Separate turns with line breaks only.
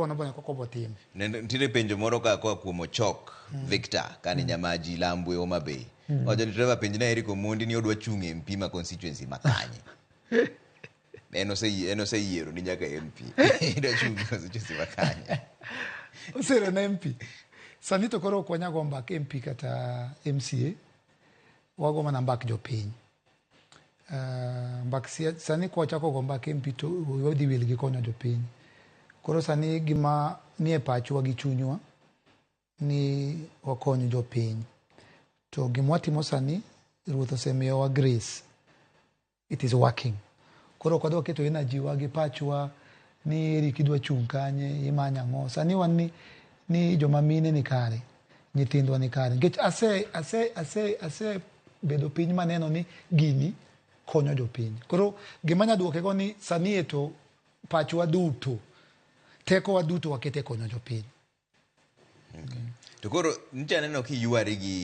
Koro wan bende koko botimo.
Nitiere penjo moro ka koa kuom Ochok Victor kani Nyamaji Lambwe Homa Bay. Owacho ni Trevor penj na Eric Omondi ni odwa chung' MP ma constituency ma kanye. En oseyiero ni nyaka MP. Idwa chung' constituency ma kanye.
Osero na MP. Sani to koro ok wanyal go mbak MP kata MCA. Wago mana mbak jopiny. Mbak sani kwachako go mbak MP to wadhi wil gi konyo jopiny. Koro sani gima nie pachwa gi chunywa ni wakony jopiny. To gima watimo sani, Ruoth osemiyowa grace. It is working. Koro ok wadwa keto energy wa gi pachwa ni Eric idwa chung' kanye, imanyo ang'o. Sani wan ni joma mine ni kare, nyithindwa ni kare. Nikech ase bedo piny maneno ni gini konyo jopiny. Koro gima anya duoke go ni sani e to pachwa duto, tekowa duto wakete konyo jopiny.
To koro nyicha aneno kiywari gi